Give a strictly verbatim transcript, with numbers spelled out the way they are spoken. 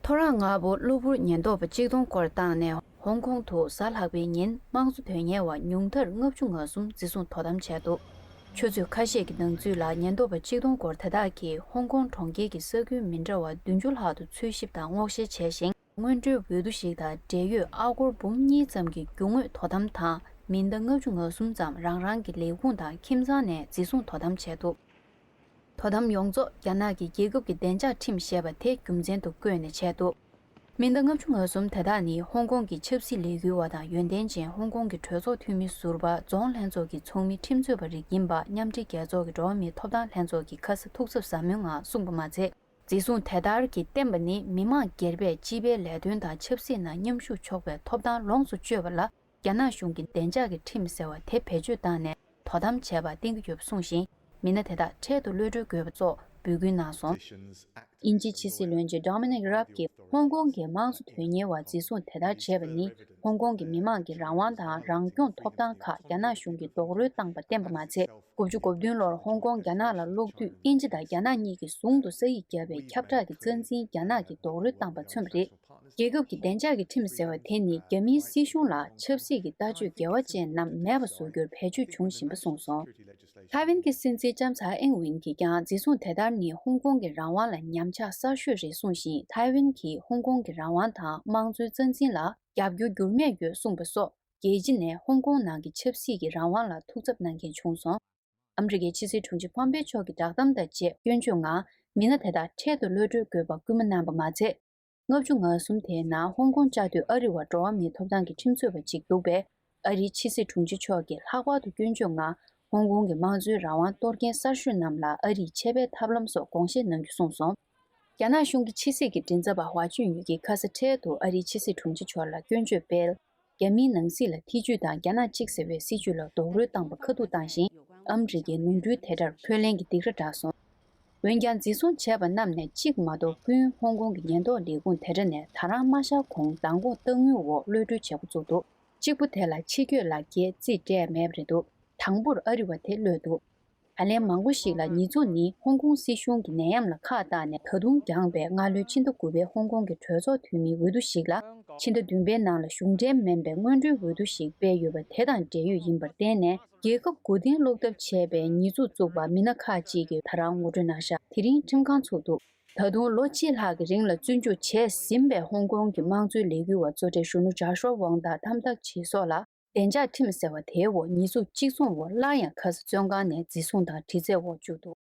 ཐོ་རངས་སྔ་པོ་གློ་བུར་ཉེན་རྟོག་པ་གཅིག་སྟོང་སྐོར་བཏང་ནས་ཧོང་ཀོང་དུ་གཟའ་ལྷག་པའི་ཉིན་དམངས་གཙོ་དོན་གཉེར་བ་ཉུང་མཐར་ལྔ་བཅུ་ང་གསུམ་འཛིན་བཟུང་དོ་དམ་བྱས་འདུག་ཆུ་ཚོད་ཁ་ཤས་ཀྱི་ནང་ཚུད་ལ་ཉེན་རྟོག་པ་གཅིག་སྟོང་སྐོར་དེ་དག་གིས་ཧོང་ཀོང་གྲོང་ཁྱེར་གྱི་ས་ཁུལ་མི་འདྲ་བ་བདུན་ཅུ་ལྷག་ཏུ་འཚོལ་ཞིབ་དང་སྔོག་བཤེར་བྱས་ཤིང་། སྔོན་འགྲོའི་འོས་བསྡུ་ཞིག་དང་འབྲེལ་ཡོད་ཨ་སྒོར་འབུམ་གཉིས་ཙམ་གྱི་རྒྱུ་དངོས་དོ་དམ་དང་མི་ཟླ་ལྔ་བཅུ་ང་གསུམ་ཙམ་རང་རང་གི་ལས་ཁུངས་དང་ཁྱིམ་ཚང་ནས་འཛིན་བཟུང་དོ་དམ་བྱས་འདུག་དོ་དམ་ཡོངས་རྫོགས་རྒྱ་ནག་གི་རྒྱལ་ཁབ་ཀྱི་བདེ་འཇགས་ཁྲིམས་ཞེས་པ་དེ་རྒྱུ་མཚན་དུ་བཀོད་ནས་བྱས་འདུག་མི་ཟླ་ལྔ་བཅུ་ང་གསུམ་དེ་དག་ནི་ཧོང་ཀོང་གི་ཆབ་སྲིད་ལས་འགུལ་བ་དང་ཡོན་ཏན་ཅན་ཧོང་ཀོང་གི་གྲོས་ཚོགས་འཐུས་མི་ཟུར་པ་རྫོང་ལྷན་ཚོགས་ཀྱི་ཚོགས་མི་ཁྲིམས་རྩོད་པ་རིགས་ཡིན་པ་མཉམ་འབྲེལ་རྒྱལ་ཚོགས་ཀྱི་འགྲོ་བ་མིའི་ཐོབ་ཐང་ལྷན་ཚོགས་ཀྱིས་ཁ་ས་ཐུགས་འཚབ་ཟབ་མོའི་ངང་གསུངས་པ་མ་ཚད། འཛིན་བཟུང་དེ་ལྟར་གྱིས་བསྟན་པ་ནི་མི་མང་སྒེར་པས་སྤྱི་པའི་ལས་དོན་དང་ཆབ་སྲིད་ནང་མཉམ་ཞུགས་ཆོག་པའི་ཐོབ་ཐང་ལོངས་སུ་སྤྱོད་པ་ལ་རྒྱ་ནག་གཞུང་གིས་བདེ་འཇགས་ཀྱི་ཁྲིམས་ཟེར་བ་དེ་བེད་སྤྱོད་བཏང་ནས་དོ་དམ་བྱས་པ་བསྟན་གྱི་ཡོད་པ་གསུངས་ཤིང་། མི་སྣ་དེ་དག་འཕྲལ་དུ་གློད་གྲོལ་དགོས་པ་སོགས་འབོད་སྐུལ་གནང་སོང་། དབྱིན་ཇིའི་ཕྱི་སྲིད་བློན་ཆེན་Dominic Raab་གིས་ཧོང་ཀོང་གི་དམངས་གཙོ་དོན་གཉེར་བ་འཛིན་བཟུང་དེ་ལྟར་བྱས་པ་ནི་ཧོང་ཀོང་གི་མི་མང་གི་རང་དབང་དང་རང་སྐྱོང་ཐོབ་ཐང་ཁག་རྒྱ་ནག་གཞུང་གིས་རྡོག་རོལ་བཏང་པ་བསྟན་པ་མ་ཚད། དགུ་བཅུ་གོ་བདུན་ལོར་ཧོང་ཀོང་རྒྱ་ནག་ལ་སློག་དུས་དབྱིན་ཇི་དང་རྒྱ་ནག་གཉིས་ཀྱིས་ཟུང་དུ་ས་ཡིག་བརྒྱབ་པའི་ཁྱབ་བསྒྲགས་ཀྱི་རྩ་འཛིན་རྒྱ་ནག་གིས་རྡོག་རོལ་བཏང་པ་མཚོན་པ་རེད། རྒྱལ་ཁབ་ཀྱི་བདེ་འཇགས་ཀྱི་ཁྲིམས་ཟེར་བ་དེ་ནི་རྒྱ་མིའི་སྲིད་གཞུང་ལ་ཆབ་སྲིད་ཀྱི་ལྟ་སྤྱོད་འགལ་བ་ཅན་རྣམས་མེད་པ་བཟོ་རྒྱུར་བེད་སྤྱོད་འབྱུང་བཞིན་པ་གསུངས་སོང་། ཐའེ་ཝན་གྱི་སྲིད་འཛིན་ལྕམ་ཚ་ཨེང་ཝིན་གྱིས་ཀྱང་འཛིན་བཟུང་དེ་ལྟར་ནི་ཧོང་ཀོང་གི་རང་དབང་ལ་ཉམས་ཆག་གསར་ཤོས་རེད་གསུངས་ཤིང་། ཐའེ་ཝན་གྱིས་ཧོང་ཀོང་གི་རང་དབང་དང་དམངས་གཙོའི་རྩ་འཛིན་ལ་རྒྱབ་སྐྱོར་འགྱུར་མེད་ཡོད་གསུངས་པ་སོགས་རྒྱལ་སྤྱི་ནས་ཧོང་ཀོང་ནང་གི་ཆབ་སྲིད་ཀྱི་རང་དབང་ལ་ཐུགས་འཚབ་གནང་མཁན་བྱུང་སོང་། ཨ་མི་རི་ཀའི་ཕྱི་སྲིད་དྲུང་ཆེ་ཕོམ་པེ་མཆོག་གི་བསྒྲགས་གཏམ་དང་བཅས་སྐྱོན་བརྗོད་ངང་མི་སྣ་དེ་དག་འཕྲལ་དུ་གློད་གྲོལ་དགོས་པ་སྐུལ་མ་གནང་པ་མ་ཚད། ལྔ་བཅུ་ང་གསུམ་དེའི་ནང་ཧོང་ཀོང་བཅའ་སྡོད་ཨ་རི་བ་འགྲོ་བ་མིའི་ཐོབ་ཐང་གི་ཁྲིམས་རྩོད་པ་གཅིག་འདུག་པས། ཨ་རིའི་ཕྱི་སྲིད་དྲུང་ཆེ་མཆོག་གིས་ལྷག་པར་དུ་སྐྱོན་བརྗོད་ངང་ཧོང་ཀོང་གི་དམངས་གཙོའི་རང་དབང་གཏོར་མཁན་གསར་ཤོས་རྣམས་ལ་ཨ་རིའི་ཆད་པའི་ཐབས་ལམ་སོགས་དགོངས་བཞེས་གནང་རྒྱུ་གསུངས་སོང་། རྒྱ་ནག་གཞུང་གི་ཕྱི་སྲིད་ཀྱི་མགྲིན་ཚབ་པ་ཧྭ་ཅུན་ཡུས་ཀྱིས་ཁ་ས་འཕྲལ་དུ་ཨ་རིའི་ཕྱི་སྲིད་དྲུང་ཆེ་མཆོག་ལ་སྐྱོན་བརྗོད་སྤེལ། རྒྱ་མིའི་ནང་སྲིད་ལ་ཐེ་ཇུས་དང་རྒྱ་ནག་གཅིག་ཟེར་བའི་སྲིད་ཇུས་ལ་རྡོག་རོལ་བཏང་པ་ཁ་ཐུག་བཏང་ཞིང་། ཨ་མི་རི་ཀའི་ནོར་འཁྲུལ་དེ་འདྲར་འཁོན་ལན་གྱི་སྡིགས་ར་བསྒྲགས་སོང་། འོན་ཀྱང་། འཛིན་བཟུང་བྱས་པ་རྣམས་ནས་གཅིག་མ་གཏོགས་ཀུན་ཧོང་ཀོང་གི་ཉེན་རྟོག་ལས་ཁུངས་དེ་འདྲ་ནས་ད་རང་མ་ཤར་གོང་མདང་དགོང་སྟག་དངུལ་འོག་གློད་གྲོལ་བྱེད་འགོ་བཙུགས་འདུག་གཅིག་པུ་དེ་ལ་ཕྱི་སྐྱོད་ལག་འཁྱེར་རྩིས་སྤྲད་མེད་པ་རེད་འདུག་དང་པོར་ཨ་རི་བ་དེ་གློད་འདུག་ད་ལན་མང་པོ་ཞིག་ལ་ཉེས་འཛུགས་ནི་ཧོང་ཀོང་སྲིད་གཞུང་གི་ནད་ཡམས་ལ་ཁག་བཏགས་ནས་ད་དུང་འགྱངས་པའི་སྔ་ལོའི་ཕྱི་ཟླ་དགུ་པའི་ཧོང་ཀོང་གི་གྲོས་ཚོགས་འཐུས་མིའི་འོས་བསྡུ་ཞིག་ལ། ཕྱི་ཟླ་བདུན་པའི་ནང་ལ་གཞུང་འབྲེལ་མིན་པའི་སྔོན་འགྲོའི་འོས་བསྡུ་ཞིག་སྤེལ་ཡོད་པ་དེ་དང་འབྲེལ་ཡོད་ཡིན་པར་བརྟེན་ནས། རྒྱལ་ཁབ་མགོ་རྟིང་སློག་ཐབས་བྱས་པའི་ཉེས་འཛུགས་བཙུགས་པ་མི་སྣ་ཁག་ཅིག་གིས་ད་རང་ངོ་སྤྲོད་གནང་ཤག་དེ་རིང་ཁྲིམས་ཁང་ཚུགས་འདུག་ད་དུང་ལོ་གཅིག་ལྷག་གི་རིང་ལ་བཙོན་འཇུག་བྱས་ཟིན་པའི་ཧོང་ཀོང་གི་དམངས་གཙོའི་ལས་འགུལ་བ་གཙོ་གྲས་གཞོན་ནུ་ཇཱ་ཤུ་ཝ་ཝང་དང་ཐམ་ཐག་ཆི་སོགས་ལ་བདེ་འཇགས་ཁྲིམས་ཟེར་བ་དེའི་འོག་ཉེས་འཛུགས་གཅིག་མཚུངས་འོག་སླར་ཡང་ཁ་ས་བཙོན་ཁང་ནས་འཛིན་བཟུང་དང་དྲི་རྩད་འོག་བཅུག་འདུག